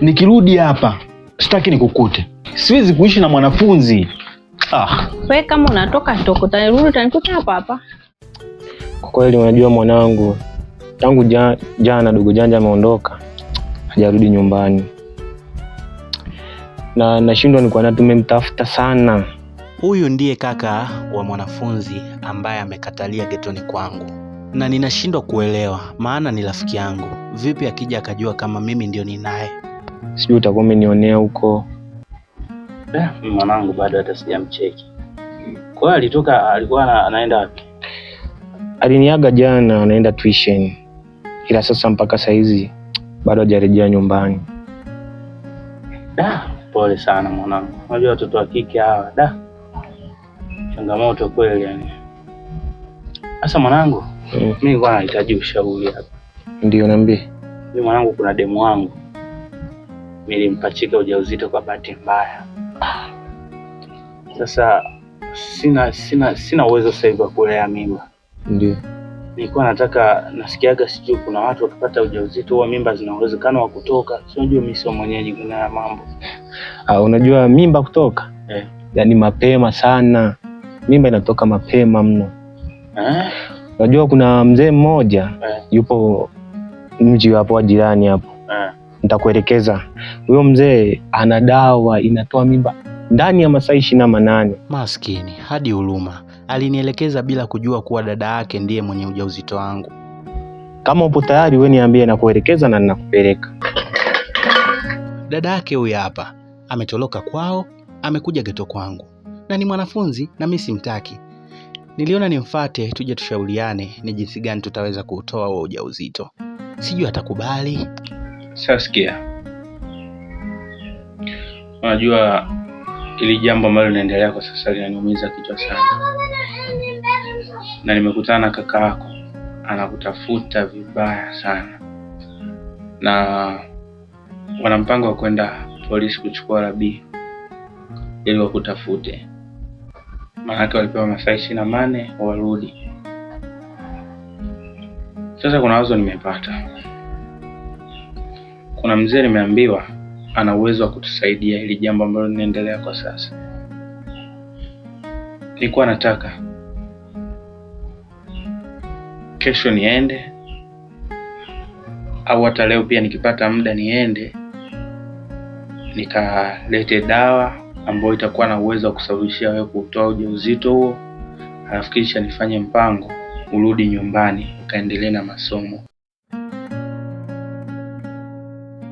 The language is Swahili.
Nikirudi hapa sitaki nikukute. Siwezi kuishi na mwanafunzi. Ah, Wewe kama unatoka toka, utarudi utanikuta hapa hapa. Kwa kweli, unajua mwanangu, tangu jana dogo janja ameondoka, hajarudi nyumbani na nashindwa ni kwa nini tumemtafuta sana. Huyu ndiye kaka wa mwanafunzi ambaye amekatalia getoni kwangu, na ninashindwa kuelewa, maana ni rafiki yangu. Vipi akija akajua kama mimi ndio ninaye? Sijui utakuwa umenionea huko. Mwanangu bado hata sijamcheki. Kwa hiyo alitoka, alikuwa anaenda wapi? Aliniaga jana anaenda tuition, ila sasa mpaka saizi bado hajarejea nyumbani. Da, pole sana mwanangu. Unajua watoto wa kike hawa, da, changamoto kweli yani. Sasa mwanangu, mimi nilikuwa nahitaji ushauri hapa. Ndio, niambie. Mimi mwanangu, kuna demu wangu nilimpachika ujauzito kwa bahati mbaya. Sasa sina uwezo sasa hivi wa kulea mimba. Ndio. Nilikuwa nataka, nasikiaga sijui kuna watu wakipata ujauzito huwa mimba zina uwezekano wa kutoka. Si unajua mimi sio mwenyeji kuna haya mambo. Ah, unajua mimba kutoka yaani mapema sana, mimba inatoka mapema mno. Unajua kuna mzee mmoja yupo mji hapo wa jirani hapo, nitakuelekeza. Huyo mzee ana dawa inatoa mimba ndani ya masaa 28. Maskini, hadi huruma. Alinielekeza bila kujua kuwa dada yake ndiye mwenye ujauzito wangu. Kama upo tayari, wewe niambie, nakuelekeza na ninakupeleka. Dada yake huyu hapa ametoroka kwao, amekuja geto kwangu, na ni mwanafunzi na mimi simtaki. Niliona nimfate tuje tushauriane ni jinsi gani tutaweza kuutoa huo ujauzito. Sijui atakubali. Sasa sikia, unajua ili jambo ambalo linaendelea kwa sasa linaniumiza kichwa sana, na nimekutana na kaka yako anakutafuta vibaya sana, na wana mpango wa kwenda polisi kuchukua Rabii ili wakutafute, maanake walipewa masaa 28 warudi. Sasa kuna wazo nimepata. Kuna mzee nimeambiwa ana uwezo wa kutusaidia hili jambo ambalo linaendelea kwa sasa. Nilikuwa nataka kesho niende au hata leo pia nikipata muda niende nikalete dawa ambayo itakuwa na uwezo wa kusababishia wewe kutoa ujauzito huo, alafu kisha nifanye mpango urudi nyumbani ukaendelee na masomo.